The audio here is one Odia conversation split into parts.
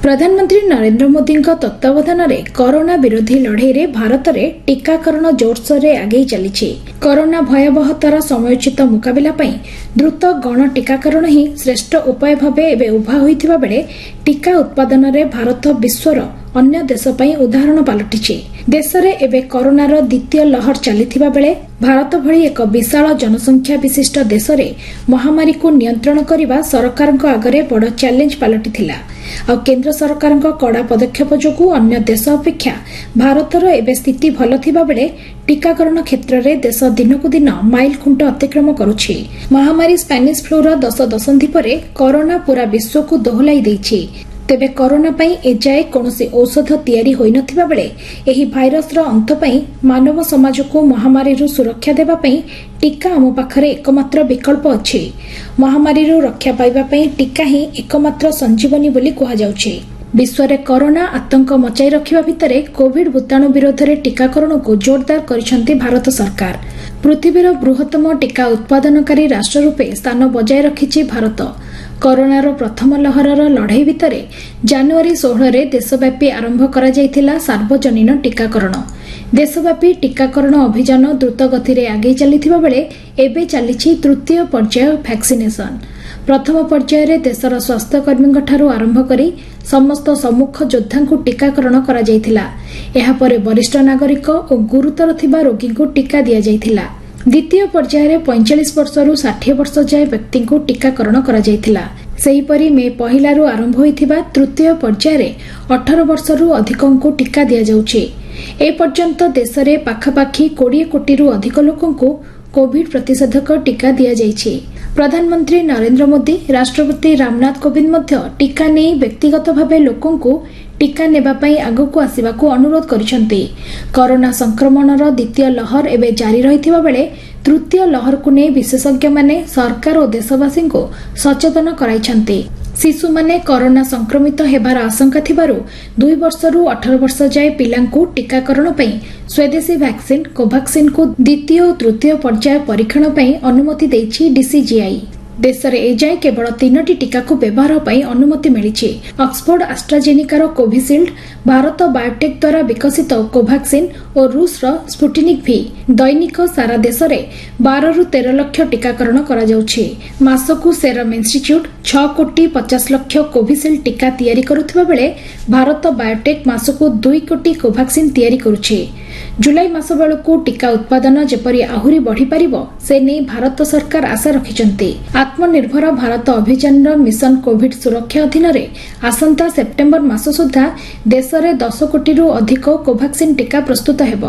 ପ୍ରଧାନମନ୍ତ୍ରୀ ନରେନ୍ଦ୍ର ମୋଦିଙ୍କ ତତ୍ତ୍ୱାବଧାନରେ କରୋନା ବିରୋଧୀ ଲଢ଼େଇରେ ଭାରତରେ ଟିକାକରଣ ଜୋରସୋରରେ ଆଗେଇ ଚାଲିଛି। କରୋନା ଭୟାବହତାର ସମୟୋଚିତ ମୁକାବିଲା ପାଇଁ ଦ୍ରୁତ ଗଣ ଟିକାକରଣ ହିଁ ଶ୍ରେଷ୍ଠ ଉପାୟ ଭାବେ ଏବେ ଉଭା ହୋଇଥିବା ବେଳେ ଟିକା ଉତ୍ପାଦନରେ ଭାରତ ବିଶ୍ୱର ଅନ୍ୟ ଦେଶ ପାଇଁ ଉଦାହରଣ ପାଲଟିଛି। ଦେଶରେ ଏବେ କରୋନାର ଦ୍ୱିତୀୟ ଲହର ଚାଲିଥିବା ବେଳେ ଭାରତ ଭଳି ଏକ ବିଶାଳ ଜନସଂଖ୍ୟା ବିଶିଷ୍ଟ ଦେଶରେ ମହାମାରୀକୁ ନିୟନ୍ତ୍ରଣ କରିବା ସରକାରଙ୍କ ଆଗରେ ବଡ଼ ଚ୍ୟାଲେଞ୍ଜ ପାଲଟିଥିଲା। ଆଉ କେନ୍ଦ୍ର ସରକାରଙ୍କ କଡ଼ା ପଦକ୍ଷେପ ଯୋଗୁଁ ଅନ୍ୟ ଦେଶ ଅପେକ୍ଷା ଭାରତର ଏବେ ସ୍ଥିତି ଭଲ ଥିବା ବେଳେ ଟିକାକରଣ କ୍ଷେତ୍ରରେ ଦେଶ ଦିନକୁ ଦିନ ମାଇଲ ଖୁଣ୍ଟ ଅତିକ୍ରମ କରୁଛି। ମହାମାରୀ ସ୍ପାନିଶ ଫ୍ଲୁର 10 ଦଶନ୍ଧି ପରେ କରୋନା ପୂରା ବିଶ୍ୱକୁ ଦୋହଲାଇ ଦେଇଛି। ତେବେ କରୋନା ପାଇଁ ଏଯାଏ କୌଣସି ଔଷଧ ତିଆରି ହୋଇନଥିବା ବେଳେ ଏହି ଭାଇରସର ଅନ୍ତ ପାଇଁ ମାନବ ସମାଜକୁ ମହାମାରୀରୁ ସୁରକ୍ଷା ଦେବା ପାଇଁ ଟିକା ଆମ ପାଖରେ ଏକମାତ୍ର ବିକଳ୍ପ ଅଛି। ମହାମାରୀରୁ ରକ୍ଷା ପାଇବା ପାଇଁ ଟିକା ହିଁ ଏକମାତ୍ର ସଞ୍ଜୀବନୀ ବୋଲି କୁହାଯାଉଛି। ବିଶ୍ୱରେ କରୋନା ଆତଙ୍କ ମଚାଇ ରଖିବା ଭିତରେ କୋଭିଡ ଭୂତାଣୁ ବିରୋଧରେ ଟିକାକରଣକୁ ଜୋରଦାର କରିଛନ୍ତି ଭାରତ ସରକାର। ପୃଥିବୀର ବୃହତ୍ତମ ଟିକା ଉତ୍ପାଦନକାରୀ ରାଷ୍ଟ୍ର ରୂପେ ସ୍ଥାନ ବଜାୟ ରଖିଛି ଭାରତ। କରୋନାର ପ୍ରଥମ ଲହରର ଲଢ଼େଇ ଭିତରେ ଜାନୁଆରୀ 16ରେ ଦେଶବ୍ୟାପୀ ଆରମ୍ଭ କରାଯାଇଥିଲା ସାର୍ବଜନୀନ ଟିକାକରଣ। ଦେଶବ୍ୟାପୀ ଟିକାକରଣ ଅଭିଯାନ ଦ୍ରୁତ ଗତିରେ ଆଗେଇ ଚାଲିଥିବା ବେଳେ ଏବେ ଚାଲିଛି ତୃତୀୟ ପର୍ଯ୍ୟାୟ ଭ୍ୟାକ୍ସିନେସନ। ପ୍ରଥମ ପର୍ଯ୍ୟାୟରେ ଦେଶର ସ୍ୱାସ୍ଥ୍ୟକର୍ମୀଙ୍କଠାରୁ ଆରମ୍ଭ କରି ସମସ୍ତ ସମ୍ମୁଖ ଯୋଦ୍ଧାଙ୍କୁ ଟିକାକରଣ କରାଯାଇଥିଲା। ଏହାପରେ ବରିଷ୍ଠ ନାଗରିକ ଓ ଗୁରୁତର ଥିବା ରୋଗୀଙ୍କୁ ଟିକା ଦିଆଯାଇଥିଲା। ଦ୍ୱିତୀୟ ପର୍ଯ୍ୟାୟରେ 45 ବର୍ଷରୁ 60 ବର୍ଷ ଯାଏ ବ୍ୟକ୍ତିଙ୍କୁ ଟିକାକରଣ କରାଯାଇଥିଲା। ସେହିପରି ମେ 1ରୁ ଆରମ୍ଭ ହୋଇଥିବା ତୃତୀୟ ପର୍ଯ୍ୟାୟରେ 18 ବର୍ଷରୁ ଅଧିକଙ୍କୁ ଟିକା ଦିଆଯାଉଛି। ଏପର୍ଯ୍ୟନ୍ତ ଦେଶରେ ପାଖାପାଖି 20 କୋଟିରୁ ଅଧିକ ଲୋକଙ୍କୁ କୋଭିଡ ପ୍ରତିଷେଧକ ଟିକା ଦିଆଯାଇଛି। ପ୍ରଧାନମନ୍ତ୍ରୀ ନରେନ୍ଦ୍ର ମୋଦି, ରାଷ୍ଟ୍ରପତି ରାମନାଥ କୋବିନ୍ଦ ମଧ୍ୟ ଟିକା ନେଇ ବ୍ୟକ୍ତିଗତ ଭାବେ ଲୋକଙ୍କୁ ଟିକା ନେବା ପାଇଁ ଆଗକୁ ଆସିବାକୁ ଅନୁରୋଧ କରିଛନ୍ତି। କରୋନା ସଂକ୍ରମଣର ଦ୍ୱିତୀୟ ଲହର ଏବେ ଜାରି ରହିଥିବା ବେଳେ ତୃତୀୟ ଲହରକୁ ନେଇ ବିଶେଷଜ୍ଞମାନେ ସରକାର ଓ ଦେଶବାସୀଙ୍କୁ ସଚେତନ କରାଇଛନ୍ତି। ଶିଶୁମାନେ କରୋନା ସଂକ୍ରମିତ ହେବାର ଆଶଙ୍କା ଥିବାରୁ 2 ବର୍ଷରୁ 18 ବର୍ଷ ଯାଏ ପିଲାଙ୍କୁ ଟିକାକରଣ ପାଇଁ ସ୍ୱଦେଶୀ ଭ୍ୟାକ୍ସିନ୍ କୋଭାକ୍ସିନ୍କୁ ଦ୍ୱିତୀୟ ଓ ତୃତୀୟ ପର୍ଯ୍ୟାୟ ପରୀକ୍ଷଣ ପାଇଁ ଅନୁମତି ଦେଇଛି ଡିସିଜିଆଇ। ଦେଶରେ ଏଯାଏଁ କେବଳ ତିନୋଟି ଟିକାକୁ ବ୍ୟବହାର ପାଇଁ ଅନୁମତି ମିଳିଛି। ଅକ୍ସଫୋର୍ଡ ଆଷ୍ଟ୍ରାଜେନିକାର କୋଭିସିଲ୍ଡ, ଭାରତ ବାୟୋଟେକ୍ ଦ୍ୱାରା ବିକଶିତ କୋଭାକ୍ସିନ୍ ଓ ରୁଷର ସ୍ପୁଟନିକ୍ ଭି। ଦୈନିକ ସାରା ଦେଶରେ 12ରୁ 13 ଲକ୍ଷ ଟିକାକରଣ କରାଯାଉଛି। ମାସକୁ ସେରମ୍ ଇନ୍ଷ୍ଟିଚ୍ୟୁଟ୍ 6 କୋଟି 50 ଲକ୍ଷ କୋଭିସିଲ୍ଡ ଟିକା ତିଆରି କରୁଥିବା ବେଳେ ଭାରତ ବାୟୋଟେକ୍ ମାସକୁ 2 କୋଟି କୋଭାକ୍ସିନ୍ ତିଆରି କରୁଛି। ଜୁଲାଇ ମାସ ବେଳକୁ ଟିକା ଉତ୍ପାଦନ ଯେପରି ଆହୁରି ବଢ଼ିପାରିବ, ସେ ନେଇ ଭାରତ ସରକାର ଆଶା ରଖିଛନ୍ତି। ଆତ୍ମନିର୍ଭର ଭାରତ ଅଭିଯାନର ମିଶନ କୋଭିଡ ସୁରକ୍ଷା ଅଧୀନରେ ଆସନ୍ତା ସେପ୍ଟେମ୍ବର ମାସ ସୁଦ୍ଧା ଦେଶରେ 10 କୋଟିରୁ ଅଧିକ କୋଭାକ୍ସିନ୍ ଟିକା ପ୍ରସ୍ତୁତ ହେବ।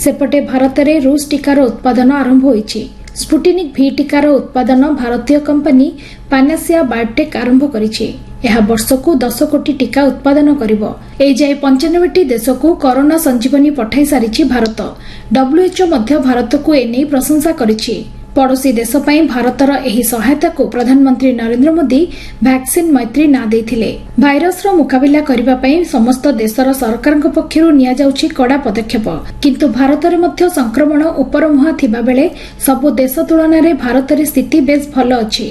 ସେପଟେ ଭାରତରେ ରୁଷ ଟିକାର ଉତ୍ପାଦନ ଆରମ୍ଭ ହୋଇଛି। ସ୍ପୁଟନିକ୍ ଭି ଟିକାର ଉତ୍ପାଦନ ଭାରତୀୟ କମ୍ପାନୀ ପାନାସିଆ ବାୟୋଟେକ୍ ଆରମ୍ଭ କରିଛି। ଏହା ବର୍ଷକୁ 10 କୋଟି ଟିକା ଉତ୍ପାଦନ କରିବ। ଏଯାଏ 95ଟି ଦେଶକୁ କରୋନା ସଞ୍ଜୀବନୀ ପଠାଇ ସାରିଛି ଭାରତ। WHO ମଧ୍ୟ ଭାରତକୁ ଏନେଇ ପ୍ରଶଂସା କରିଛି। ପଡ଼ୋଶୀ ଦେଶ ପାଇଁ ଭାରତର ଏହି ସହାୟତାକୁ ପ୍ରଧାନମନ୍ତ୍ରୀ ନରେନ୍ଦ୍ର ମୋଦି ଭ୍ୟାକ୍ସିନ୍ ମୈତ୍ରୀ ନାଁ ଦେଇଥିଲେ। ଭାଇରସର ମୁକାବିଲା କରିବା ପାଇଁ ସମସ୍ତ ଦେଶର ସରକାରଙ୍କ ପକ୍ଷରୁ ନିଆଯାଉଛି କଡ଼ା ପଦକ୍ଷେପ। କିନ୍ତୁ ଭାରତରେ ମଧ୍ୟ ସଂକ୍ରମଣ ଉପରମୁହାଁ ଥିବାବେଳେ ସବୁ ଦେଶ ତୁଳନାରେ ଭାରତରେ ସ୍ଥିତି ବେଶ୍ ଭଲ ଅଛି।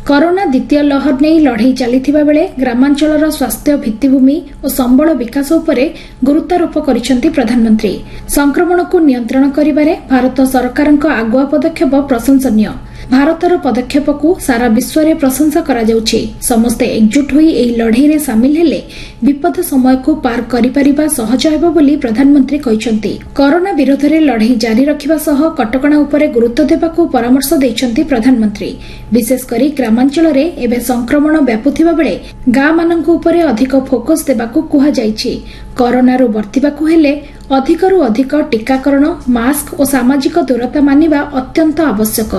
କରୋନା ଦ୍ୱିତୀୟ ଲହର ନେଇ ଲଢ଼େଇ ଚାଲିଥିବା ବେଳେ ଗ୍ରାମାଞ୍ଚଳର ସ୍ୱାସ୍ଥ୍ୟ ଭିତ୍ତିଭୂମି ଓ ସମ୍ବଳ ବିକାଶ ଉପରେ ଗୁରୁତ୍ୱାରୋପ କରିଛନ୍ତି ପ୍ରଧାନମନ୍ତ୍ରୀ। ସଂକ୍ରମଣକୁ ନିୟନ୍ତ୍ରଣ କରିବାରେ ଭାରତ ସରକାରଙ୍କ ଆଗୁଆ ପଦକ୍ଷେପ ପ୍ରଶଂସନୀୟ। ଭାରତର ପଦକ୍ଷେପକୁ ସାରା ବିଶ୍ୱରେ ପ୍ରଶଂସା କରାଯାଉଛି। ସମସ୍ତେ ଏକଜୁଟ ହୋଇ ଏହି ଲଢ଼େଇରେ ସାମିଲ ହେଲେ ବିପଦ ସମୟକୁ ପାର କରିପାରିବା ସହଜ ହେବ ବୋଲି ପ୍ରଧାନମନ୍ତ୍ରୀ କହିଛନ୍ତି। କରୋନା ବିରୋଧରେ ଲଢ଼େଇ ଜାରି ରଖିବା ସହ କଟକଣା ଉପରେ ଗୁରୁତ୍ୱ ଦେବାକୁ ପରାମର୍ଶ ଦେଇଛନ୍ତି ପ୍ରଧାନମନ୍ତ୍ରୀ। ବିଶେଷ କରି ଗ୍ରାମାଞ୍ଚଳରେ ଏବେ ସଂକ୍ରମଣ ବ୍ୟାପୁଥିବା ବେଳେ ଗାଁମାନଙ୍କ ଉପରେ ଅଧିକ ଫୋକସ୍ ଦେବାକୁ କୁହାଯାଇଛି। କରୋନାରୁ ବର୍ତ୍ତିବାକୁ ହେଲେ ଅଧିକରୁ ଅଧିକ ଟିକାକରଣ, ମାସ୍କ ଓ ସାମାଜିକ ଦୂରତା ମାନିବା ଅତ୍ୟନ୍ତ ଆବଶ୍ୟକ।